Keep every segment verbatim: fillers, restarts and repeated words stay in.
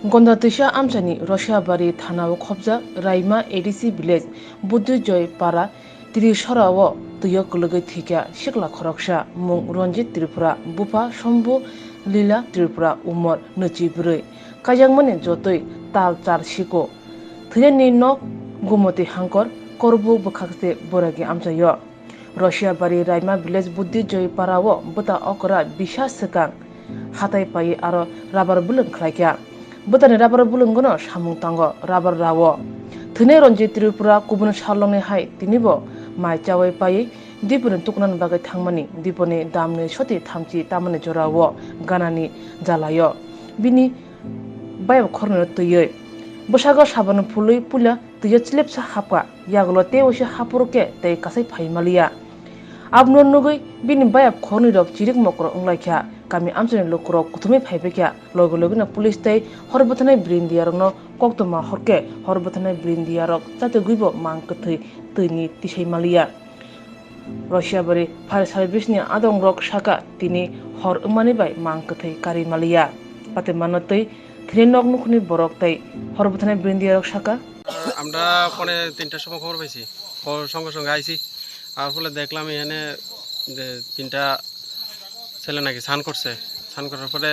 Gonda twisa amchaini Rosiabari thanao khopjak Raima A D C village Buddijoy para Trisora o twio kwlwgwi thwikha sikla khoroksa mung Ranjit Tripura, bupha Sombu Lila Tripura, umor nwichi bwrwi. Kaijakmani jotoi tal char siko. Thwinani nok Gumoti Hangkor, Korbuk bwkhakse boragi amchaio. Rosiabari Raima village Buddijoy para o bwta okra bisa swkang hatai pai aro rubber bwlwng khlaikha. Bwtani rubber bwlwngono samung tango rubber rao. Thwinai Ranjit Tripura kubun salongni hai tinibo mai chawai pai diponi tuknani bagwi thangmani diponi damni soti thamchi tamani jorao ganani jalaio. Bini bayap khornino twiwi. Bwsago sabon phului puila twio chlepsa hapkha. Yagulo tei waisa haphuru khe tei kasai phai maliya. Abono nugwi bini bayap khornwi rok chirik mokro wnglaikha. Kami amchaini lukurok kuthumwi phaibaikha. Logi logino police tei hor bwthanai brindiya rokno koktwma horkhe hor bwthanai brindiya rok chatugwibo mang kwthwi twini tisai maliya. Rosiabari fire service ni adong rok saka tini hor wngmani bai mang kwthwi kari maliya. Patimano twi thini nok nukhuni borok tei hor bwthanai brindiya rok saka. আমরা পৌনে তিনটার সময় খবর পাইছি। খবর সঙ্গে সঙ্গে আইছি। আর ফলে দেখলাম এখানে যে তিনটা ছেলে নাকি স্নান করছে। স্নান করার পরে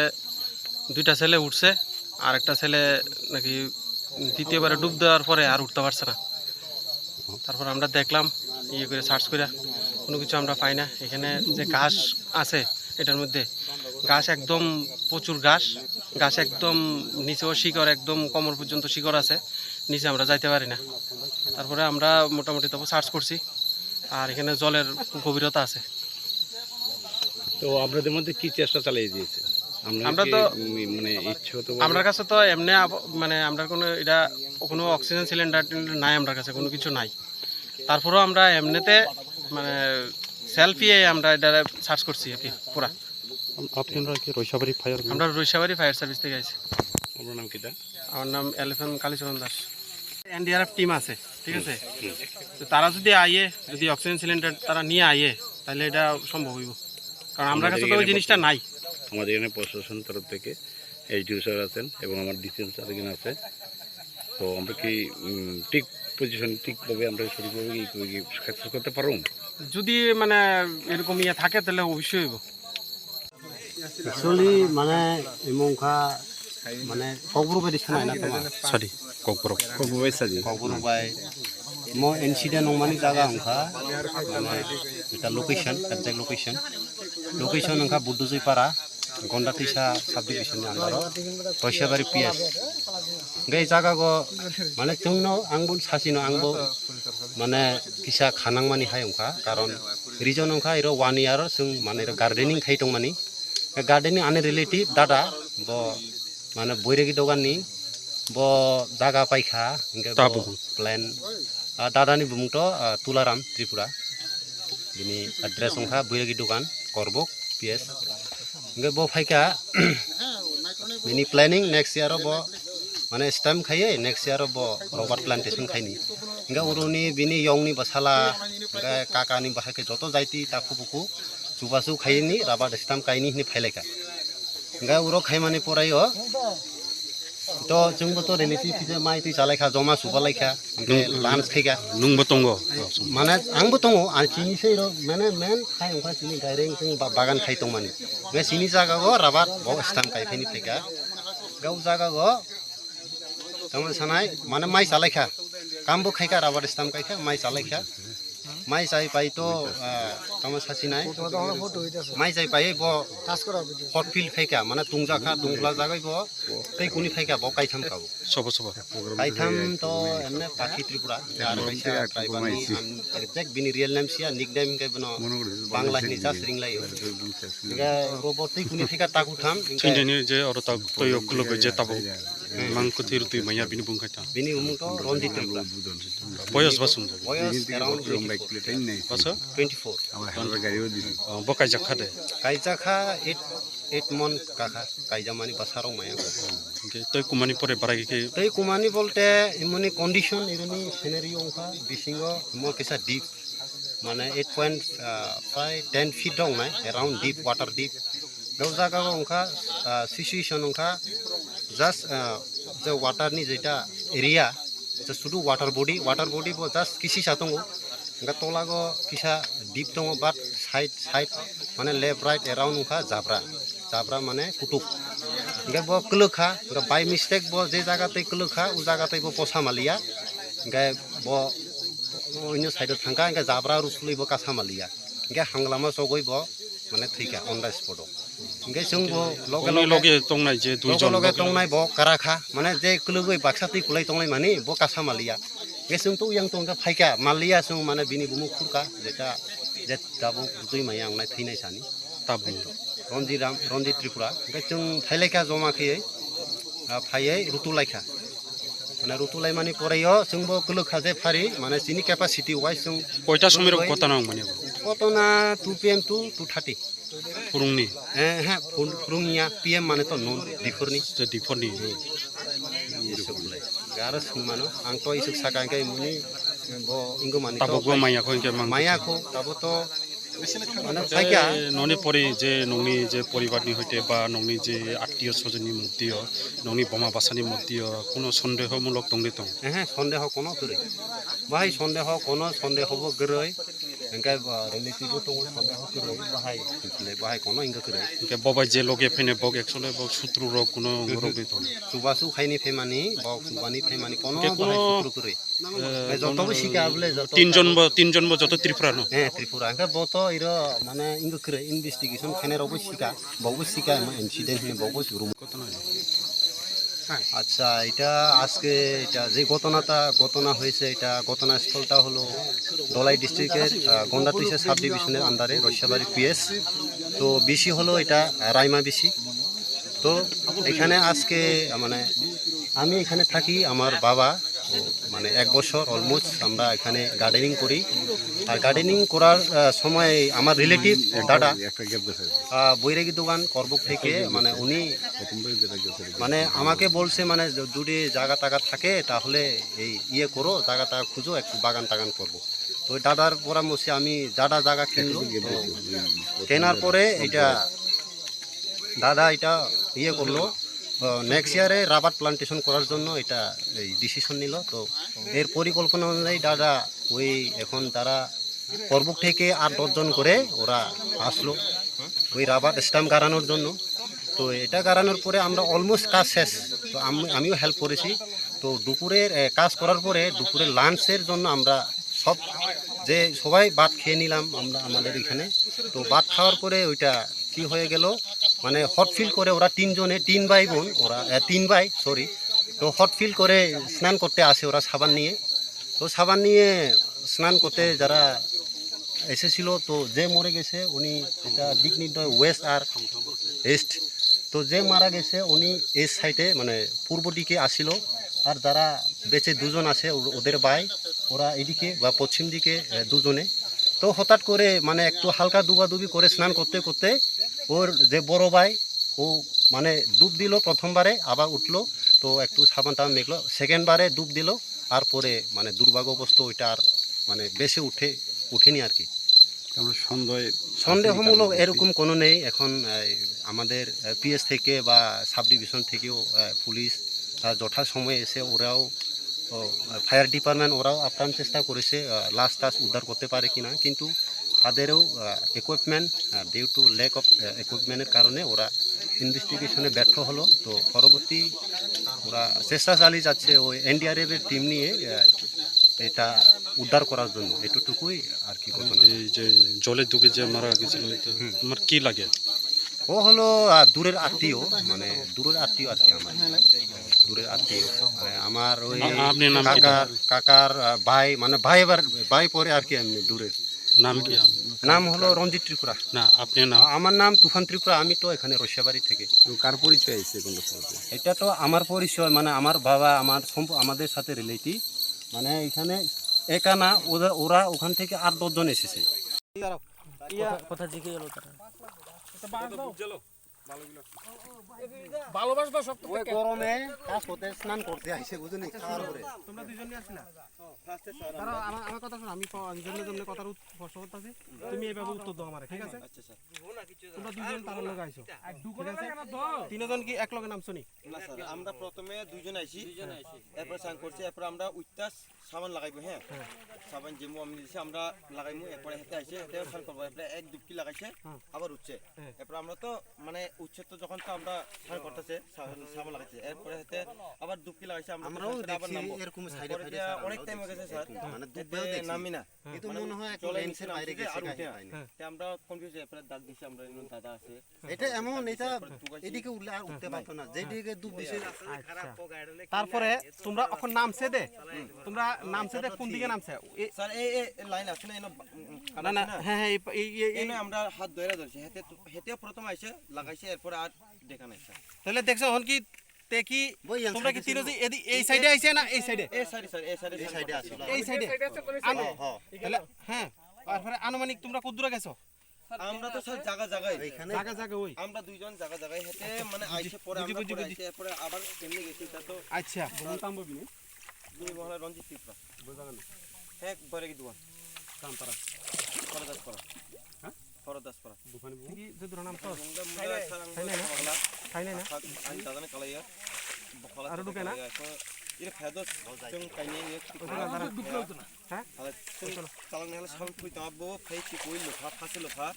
দুইটা ছেলে উঠছে, আর একটা ছেলে নাকি দ্বিতীয়বারে ডুব দেওয়ার পরে আর উঠতে পারছে না। তারপর আমরা দেখলাম, ইয়ে করে সার্চ করে, কোনো কিছু আমরা পাই না। এখানে যে ঘাস আছে এটার মধ্যে, ঘাস একদম প্রচুর ঘাস, ঘাস একদম নিচেও শিকড়, একদম কোমর পর্যন্ত শিকড় আছে, নিচে আমরা যাইতে পারি না। তারপরে আমরা মোটামুটি তবু সার্চ করছি, আর এখানে জলের গভীরতা আছে। তো আপনাদের মধ্যে কি চেষ্টা চালিয়ে দিয়েছে? আমরা তো মানে ইচ্ছে হতে পারে। আমরার কাছে তো এমনি আব-, মানে আমরার কোনো এটা কোনো অক্সিজেন সিলিন্ডার টিলিন্ডার নাই, আমরার কাছে কোনো কিছু নাই। তারপরেও আমরা এমনিতে মানে সেলফি আমরা এটা সার্চ করছি আর কি পুরা। আপ-, আপনারা কি রৈশাবাড়ি ফায়ার? আমরা রৈশাবাড়ি ফায়ার সার্ভিস থেকে আইছি। আপনার নাম কিতা? আমার নাম এলিফ্যান্ট কালীচরণ দাস। এনডিআরএফ টিম আছে, ঠিক আছে? তো তারা যদি আইয়ে, যদি অক্সিজেন সিলিন্ডার তারা নিয়ে আইয়ে, তাহলে এটা সম্ভব হইব, কারণ আমরা আমাদের কাছে তো ওই এখানে জিনিসটা নাই। আমাদের এখানে প্রশাসন তরফ থেকে এসডিও স্যার আছেন এবং আমার ডিসিএম স্যার এখানে আছে। তো আমরা কি, উম, ঠিক পজিশন ঠিকভাবে আমরা সঠিকভাবে কি, কি সাকসেস করতে পারবো? যদি মানে এরকম ইয়ে থাকে, তাহলে অবশ্যই হইব। Actually, mane, imo wngkha, mane, Kokborok bai de sanai na tongma? Sadi, Kokborok. Kokborok bai sadi. Kokborok bai. Mo incident wngmani jaga wngkha, mane, eta location, exact location. Location wngkha Buddhajui para, Gonda Tisa subdivision ni under o, Roisabari P S. Hingke jaga go, mane, chwngno, angbo sasino, angbo, mane, kisa khanangmani hai wngkha, karon reason wngkha, iro one year o chwng, mane, iro gardening khai tongmani. Gardening ani relative dada, bo mane boiregi dogan ni, bo jaga paikha, hingke bo Tabuk. Plan, ah, dada ni bumung to, ah, Tularam Tripura, bini address wngkha boiregi dogan, Korbok, P S. Hingke bo phaikha, bini planning next year o bo, mane stem khaiye, next year o bo rubber plantation khaini. Hingke uruni bini yong ni bwsala, hingke kaka ni bahai khe joto jaiti takhu bukhu. Chubachu khaini rubber stamp kaini hini phailaikha. Hingke uro khaimani porai o to chwngbo to relative khe mai twi chalaikha, joma chubalaikha, hingke lunch khaikha. Nwngbo tongo? Mane angbo tongo, ang chini se ro, mane men khai wngkha chini gaireng chwng ba-, bagan khai tongmani. Hingke chini jaga o rubber bo stamp kai phaini phaikha. Hingke o jaga o tamo sanai, mane mai chalaikha. Kambo khaikha, rubber stamp kaikha, mai chalaikha. Mai chai pai to, ah, tamo sasinai. Mai chai pai bo hot field khaikha, mane tungjakha, tungla jagai bo tei kuni phaikha, bo kaitham kabo. Sobo, sobo. Kaitham to emne Pakhi Tripura, ar kaisa tribe ni, ang exact bini real name sia, nickname hingke bono Bangla hini just ringlaio. Hingke bo, bo tei kuni phaikha taku tham, hingke Chini je oro tak toyo kulo je tabuk. Mang kwthwi rwtwi manya bini bung khaita. Bini bumung to Ranjit Tripura. Boyos ba sumjak. Boyos around twenty-four. Basa? Twenty-four. Oh, bo kaijak kha de? Kaijak kha eight, eight month kakha. Kaijamani basa rok maya. Hingke toi kumani pore barai khe? Toi kumani bolte imoni condition, ironi scenario wngkha bisingo mo kisa deep. Mane eight point five, ten feet rok nai, around deep, water deep. Bo jaga o wngkha, ah, situation wngkha Just, ah, je water ni jeta area, je sudu water body, water body bo just kisi sa tongo. Hingke tolago kisa deep tongo, but side, side, mane left, right, around wngkha jabra. Jabra mane kutuk. Hingke bo kwlwk kha, hingke by mistake bo je jaga tei kwlwk kha, o jaga tei bo posa maliya. Hingke bo onyo side o thangkha, hingke jabra rusulwi bo kasa maliya. Hingke hanglama chogwi bo mane thwikha on the spot o. Hingke chwng bo loge Boni loge loge tongnai je loge duijon loge tongnai bo kara kha, mane je kwlwgwi baksa twi kwlai tongnai mani bo kasa maliya. Hingke chwng to yang tongkha phaikha maliya chwng mane bini bumung khurkha jeta je tabuk butwi maya wngnai thwinai sani. Tabuk. Ronjit Ram, Ronjit Tripura. Hingke chwng phailaikha joma khiyai, ah, phaiwi rutulaikha. Mane rutulaimani poreio chwngbo kwlwkha je phari, mane chini capacity wise chwng Koita somoi rok kwlwkha. Gotana wng mani bo? Gotana two P M to two thirty. Phurungni? Eh, he, phur-, phurungya P M mane to noon, diphorni. Je diphorni. Aro swngmano, ang to isuk saka hingke muni bo ingo mani to Tabukbo maya kho hingke mang. Maya kho, tabo to Mane phaikha. Je noni pori, je nongni je poribarni hoite ba nongni je attiyo sojonni moddheyo, nongni boma basani moddheyo kuno sondehomulok tongde tong? Ehe, sondeho kono kwrwi. Bahai sondeho kono sondehobo kwrwi. Hingke, ah, relative bo tongo sondeho kwrwi, bahai, bahai kono hingke kwrwi. Hingke bobai je loge phene bok actually bok sutru rok kuno ngorok de tong? Chubachu khaini phaimani, bok chubani phaimani kono Hingke bahai kuno sutru kwrwi. Eh, Joto bo sika bole, joto tinjon bo, tinjon bo joto Tripura no? Eh, Tripura. Hingke bo to iro mane ingo kre investigation khainai rok bo sika, bo bo sika emo incident hine bo bo rum. আচ্ছা, এটা আজকে এটা যে ঘটনাটা ঘটনা হয়েছে, এটা ঘটনাস্থলটা হলো ধলাই ডিস্ট্রিক্টের, আহ, গন্ডাতুইসা সাব ডিভিশনের আন্ডারে রৈশাবাড়ি পিএস। তো বিসি হলো এটা, আহ, রাইমা বিসি। তো এখানে আজকে, আহ, মানে আমি এখানে থাকি, আমার বাবা, ও, মানে এক বছর অলমোস্ট আমরা এখানে গার্ডেনিং করি। আর গার্ডেনিং করার, আহ, সময় আমার রিলেটিভ দাদা, আহ, বৈরাগী দোকান করবুক থেকে, মানে উনি মানে আমাকে বলছে, মানে য-, যদি জায়গা টাগা থাকে তাহলে এই ইয়ে করো, জায়গা টাগা খুঁজো, একটু বাগান টাগান করবো। তো ওই দাদার পরামর্শে আমি জাডা জায়গা কিনলো। তো কেনার পরে এটা দাদা এটা ইয়ে করলো, নেক্সট ইয়ারে রাবার প্লান্টেশন করার জন্য এটা এই ডিসিশন নিল। তো এর পরিকল্পনা অনুযায়ী দাদা ওই এখন তারা করবুক থেকে আট দশ জন করে ওরা আসলো ওই রাবার স্ট্যাম্প গাড়ানোর জন্য। তো এটা গাড়ানোর পরে আমরা অলমোস্ট কাজ শেষ। তো আমি, আমিও হেল্প করেছি। তো দুপুরের, এ, কাজ করার পরে দুপুরে লাঞ্চের জন্য আমরা সব, যে সবাই ভাত খেয়ে নিলাম আমরা আমাদের এখানে। তো ভাত খাওয়ার পরে ওইটা কি হয়ে গেল, মানে হট ফিল করে ওরা তিনজনে, তিন ভাই বোন ওরা, এ, তিন ভাই, সরি। তো হট ফিল করে স্নান করতে আসে ওরা সাবান নিয়ে। তো সাবান নিয়ে স্নান করতে যারা এসেছিল, তো যে মরে গেছে উনি এটা দিক নির্ণয় ওয়েস্ট আর ইস্ট। তো যে মারা গেছে উনি এই সাইডে, মানে পূর্ব দিকে আসিল, আর যারা বেঁচে দুজন আছে ও-, ওদের ভাই, ওরা এদিকে বা পশ্চিম দিকে, এ, দুজনে। তো হঠাৎ করে মানে একটু হালকা দুবাদুবি করে স্নান করতে করতে ওর যে বড় ভাই, ও মানে ডুব দিল প্রথমবারে, আবার উঠলো, তো একটু সাবান টাবান মেখলো, সেকেন্ড বারে ডুব দিল, আর পরে মানে দুর্ভাগ্যবশত ওইটা আর মানে বেঁচে উঠে, উঠেনি আর কি। তার মানে সন্দেহ আছে সন্দেহমূলক এটার মধ্যে? এরকম কোনো নেই। এখন, আহ, আমাদের, আহ, পিএস থেকে বা সাব ডিভিশন থেকেও, আহ, পুলিশ, আহ, যথাসময়ে এসে ওরাও, ও, আহ, ফায়ার ডিপার্টমেন্ট ওরাও আপ্রাণ চেষ্টা করেছে, আহ, লাশ টাশ উদ্ধার করতে পারে কিনা, কিন্তু তাদেরও, আহ, ইকুইপমেন্ট, আহ, ডিউ টু ল্যাক অফ, আহ, ইকুইপমেন্টের কারণে ওরা ইনভেস্টিগেশনে ব্যর্থ হলো। তো পরবর্তী ওরা চেষ্টা চালিয়ে যাচ্ছে ওই এনডিআরএফ এর টিম নিয়ে, আহ, এটা উদ্ধার করার জন্য। এতটুকুই আর কি ঘটনা। এই যে জলে ডুবে যে মারা গেছিল, এটা হুম। তোমার কি লাগে? ও হলো, আহ, দূরের আত্মীয়, মানে দূরের আত্মীয় আর কি আমার, দূরের আত্মীয়। মানে আমার ওই আ-, আপনি নাম কি কাকার, বলেন? কাকার, আহ, ভাই, মানে ভাই আবার, ভাই পরে আর কি এমনি দূরের। নাম কি? নাম হলো রঞ্জিত ত্রিপুরা। না, আপনি নাম? আ-, আমার নাম তুফান ত্রিপুরা, আমি তো এখানে রসিয়াবাড়ি থেকে। তো কার পরিচয় আছে কোন দোকানে? এটা তো আমার পরিচয়, মানে আমার বাবা, আমার সম্প-, আমাদের সাথে রিলেটিভ, মানে এখানে একা না, ওদের, ওরা ওখান থেকে আট দশ জন এসেছে। কথা, কথা জিজ্ঞেস করো তারা। ভালোবাসবা শক্ত ওই থেকে। গরমে কাজ করতে স্নান করতে আইছে, বুঝলি? খাওয়ার পরে। তোমরা দুইজন নিয়ে আসি না? দাঁড়াও, আমার, আমার কথা শোনো, আমি প-, জন্য জন্য কথার উত-, প্রশ্ন করতেছি, তুমি এইভাবে উত্তর দাও আমারে, ঠিক আছে? আচ্ছা, স্যার। তোমরা দুইজন তার লগে আইছো, ঠিক আছে? তিনজন কি এক লগে নামছো নি? না, স্যার, আমরা প্রথমে দুইজন আইছি, এরপর স্নান করছি, এরপর আমরা উঠতাস সাবান লাগাইবো, হ্যাঁ। হ্যাঁ। সাবান যেমন আমি দিছি, আমরা লাগাইমু, এরপরে হেতে আইছে, হেতে স্নান করবো, এরপরে এক ডুবকি লাগাইছে, হ্যাঁ। আবার উঠছে। হ্যাঁ। এরপর আমরা তো মানে উঠছে তো যখন তো আমরা স্নান করতেছে, সাবান, সাবান লাগাইছে, এরপরে হেতে আবার ডুবকি লাগাইছে, আমরা তো আমরাও স্নান করে আবার দেখছি নামবো। এরকম সাইডে পরে সাইডে দিয়া স্যার, অনেক আমরাও টাইম হয়ে দেখছি গেছে, স্যার। এরকম, মানে ডুব এতে বেল দেখছি। নামি না। হ্যাঁ, কিন্তু মানে মনে হয় একটা চলে লেন্সের নিচে বাইরে নামছে গেছে, আর উঠে কাহিনী না। হয়নি। হ্যাঁ। তে আমরা কনফিউজ হয়ে এরপরে ডাক দিছি, আমরা এরকম দাদা আছে। এটা এমন, এটা এদিকে উঠলে আর উঠতে পারতো না, যেদিকে ডুব দিছে। আচ্ছা। তারপরে তোমরা এখন নামছে দে, তোমরা নামছে দে কোন দিকে নামছে? এ- স্যার, এই, এই, এই লাইন আছে না, এনে, উম, উম, না, না, আছে না? হ্যাঁ, হ্যাঁ, এই, এই, এই, এই এনে আমরা হাত ধরে ধরছি, হেতে তো, হেতে প্রথম আইছে, লাগাইছে, এরপর আর দেখা নাই, স্যার। তাহলে দেখছো এখন কি তে কি বই ইয়ান তোমরা কি সাইডে তিনজন ছিল। এদি-, এই সাইডে আইছে না এই সাইডে? এই সাইডে, স্যার, এই সাইডে, এই স্যার। সাইডে আছে। এই সাইডে। হ্যাঁ, হ্যাঁ। তাহলে, হ্যাঁ, তারপরে আনুমানিক তোমরা কত দূরে গেছো? আমরা তো স্যার জায়গা জায়গায়। এইখানে। জায়গা জায়গা ওই। আমরা দুইজন জায়গা জায়গায় হেঁটে আচ্ছা, মানে বুঝি-, আইসে পরে বুঝি, আমরা বুঝি, পরে বুঝি। আইসে পরে আবার কেমনে গেছি তা তো আচ্ছা। বলতাম ববিনি। দুই মহলা রঞ্জিত ত্রিপুরা। বোঝা গেল। এক বরেগি দুয়া। কামপাড়া। খরদাসপাড়া। হ্যাঁ? খরদাসপাড়া। বুফানি বুফ। কি যে দুটো নাম তো? রুমটা মুন্ডা খাই নাই না? সারাংশ বকলা। খাই নাই না? আখা-, আনি দাদানে কালাইয়া। বকলা আরো ঢুকে না? কালাইয়া। এখন এর ফেদস চং কাইনি এর ওটা না, দাঁড়া। হ্যাঁ? Hala, chwng chalokni hala sabon phui tongma bo phai tikui lukha, phasi lukha,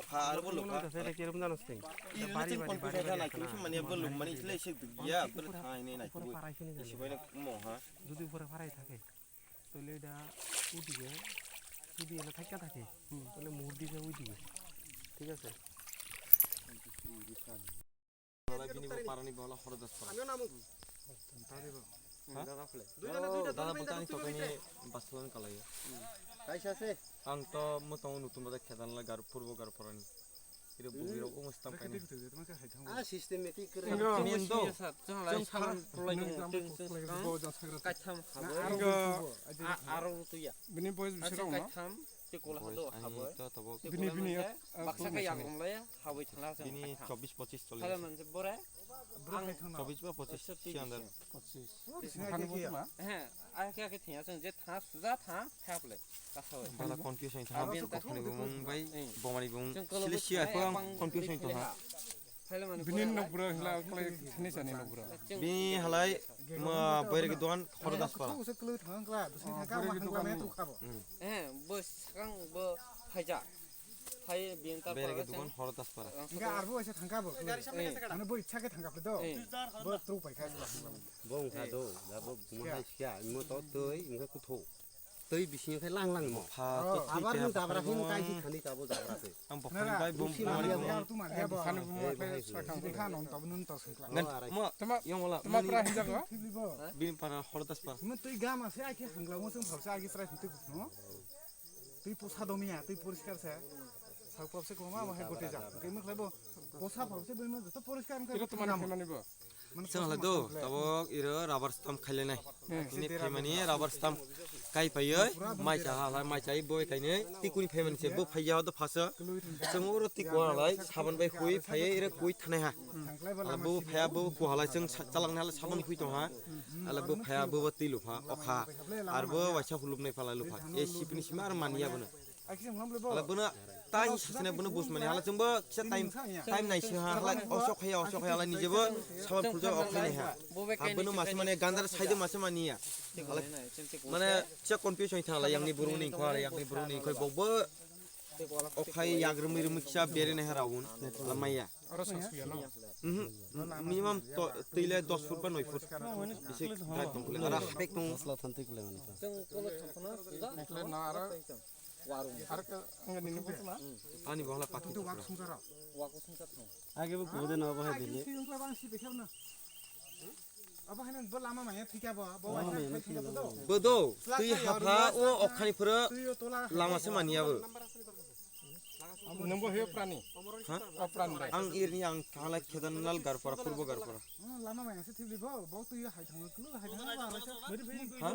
okha aro bo lukha. Hala, iri ni chwng confuse kha nai, chwng mani bo luk mani isle isik duk ya, bo tha hinwi nai twi. Isi bai no mo ha. যদি উপরে ফারাই থাকে, তাহলে এটা ওদিকে, যদি এটা থাইকা থাকে, তাহলে মুহুর দিকে ওইদিকে। ঠিক আছে? Bini bo parani bo holo Horodaspara. Amin namu. Tari bo. Ha? Dada phule. Dui jone dui jone dada botani tokeni basalan kalayo. Kaisa se. Ang to mutong nutun bada khedan la gar purbo gar parani. Ire bugiro ung stam kaini. Ah, systematic kre. Bini do. Chwng lai salam pulai dong. Kaitham habo. Aro tuya. Bini boys bisiro ma. Kaitham. Tei kola hado haboi. Bini, bini, baksa khe yagrumlai haboi thangla. Bini chobbish pochish chole. Hala manse bore. Ang chobbish ba pochish si andar. Pochish. He, ake ake thengya chwng je tha suja tha phaiple. Bala confuse ong tha. Bini nokpura hila khlai thani chani nokpura. Bini halai ma boiregi dogan Horodaspara. Usa khlai thang kla, dusni thang ka, ma hang kla me tu khabo. Eh, bo sakang bo phaija. Phai bin ta Boiregi dogan Horodaspara. Inga arbo asa thang ka bo. Mane bo ichha ke thang ka do. Bo tru pai kha. Bo ungkha do, da bo buma hai sia, imo to twi, ungkha kutho. Twi bisingo khe lang lang mo. Pha to twi abar khe nung tabra hin kai si thani tabo jabra khe. Ang bokhani bai bum bumani bo. Nara, nara, tu mani bo. Sani bum khe sakang kha non tabu nun ta sungkla. Ngan mo. Tama, yong wala. Tama pra hinja ko? Bini para Horodaspara. Mo twi gama se ai khe hangla mo sung phal se ai khe srai phutwi no. Twi posa domiya, twi poriskar se. Sak pop se koma mo hai gote ja. Khe mo khlai bo. Posa phal se bo mo to poriskar khe. Iro to mani mani bo. Chwng halai do, tabok iro rubber stamp khailainai. Bini phaimani rubber stamp kai paiwi, mai cha halai, mai chai boi kainwi, tikuni phaimani se bo phaiya hodo phaso. Chwng oro tiko halai, saban bai hui phaiwi, iro kui thanai ha. Hala bo phaiya, bo ku halai, chwng sa-, chalangni halai saban hui tong ha. Hala bo phaiya, bo bo twi lupha, okha. Ar bo waisa hulupnai phalai lupha. E sipini sima ar maniya bono. Hala bono tai sasane bono bus mani hala chwngbo kisa time, time naisi ha hala osok haya, osok haya hala nijebo saban phuljak okhai nai ha. Ha bono mase mane gandar side mase mani ya. Hala mane kisa confusion tha hala yangni buru ni kho hala yangni buru ni kho bokbo okhai yagrumi rumi kisa bere nai ha raun hala maya. Oro sa suya no. Mhm. Minimum to twi le dos foot ba noi foot. Bisi dai tong kule. Ara hapek tong. Sla thanti kule mani. Ekle na ara. Ar ka anga nini butma. Ani bohla pakti. Wak sungsa rao. Wak sungsa thang. Age bo kude na bahai dile. Abo haino bo lama maya thika bo. Bo waisa thika bo. Bodo, twi hapha o okhani phuru lama se maniya bo. Nungbo he prani? Ha? O prani bai. Ang irni ang thanglai Kedarnal Garpara, Purbo Garpara. Hmm, lama maya se thibli bo, bo tu yo hai thang kulu, hai thang ba. Ha?